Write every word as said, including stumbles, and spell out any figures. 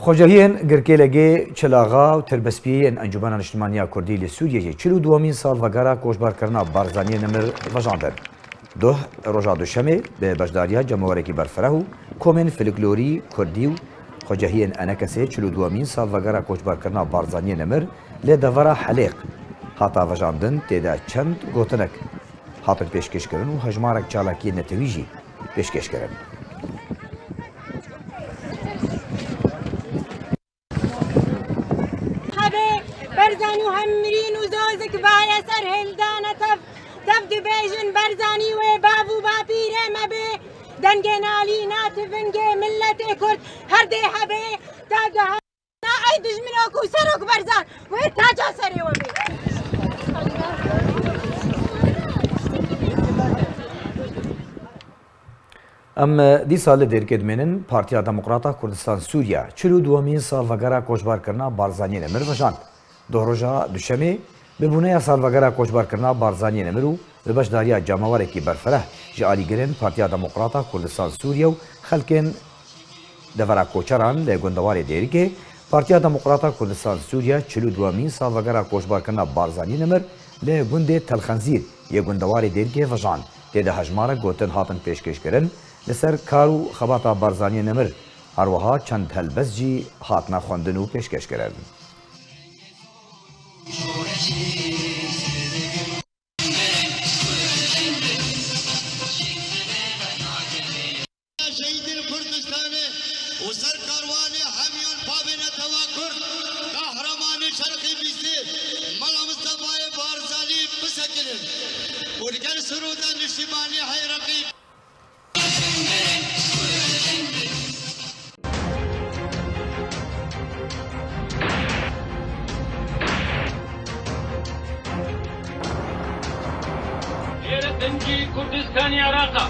Xwecehiyên Girkêlegê, Çilaxa û Tirbespiyê yên Encûmena Niştimaniya Kurdî li Sûriyeyê çil û duwemîn salvegera koçberkirina Barzaniyê Nemir vejandin. Duh roja Duşemê bi beşdariya cemawerekî berfireh û komên filiklorî kurdî û xwecehiyên enekesê çil û duwemîn salvegera koçberkirina Barzaniyê Nemir li devera Helêq hata vejandin, tê de çend gotinek hatin pêşkêşkirin û hejmarek çalakiyên netewî jî pêşkêşkirin. Hebê Berzanî û hemrîn û zozik vaye ser hildane tev, tev dibêjin Berzanî wê bav û bapîrê me bê. Dengê nalî nativingê milletê Kurd her dê hebê ta guha. Ey dijmino ku serok Berzan wê taca serê we bê. Em, e, dîsa li Dêrikê dimênin, Partiya Demokrata Kurdistan Sûriye çil û duwemîn salvegera koçberkirina Barzaniyê Nemir vejand. Dohroja Duşemê, bi bûneya salvegera koçberkirina Barzaniyê Nemir û bi beşdariya cemawerekî berfireh ji alîgirên Partiya Demokrata Kurdistan Sûriye û xelkên devera koçeran li gundewarê Dêrikê, Partiya Demokrata Kurdistan Sûriye çil û duwemîn salvegera koçberkirina Barzaniyê Nemir li gundê Telxenzîr yê gundewarê Dêrikê vejand. Tê de hejmarek gotin hatin pêşkêşkirin li ser kar û xebata Barzaniyê Nemir. Her wiha çend helbest jî hatine xwendin û pêşkêşkirin. Şehîdên Kurdistanê û serkarwanê hemiyan pavê netewa Kurd, qehremanê Şerqê Bîstê, Mela Mistefayê Barzanî bisekinin û li gel Sirûda Niştimanî Heyreqî. Êre dengê Kurdistanê Iraqa.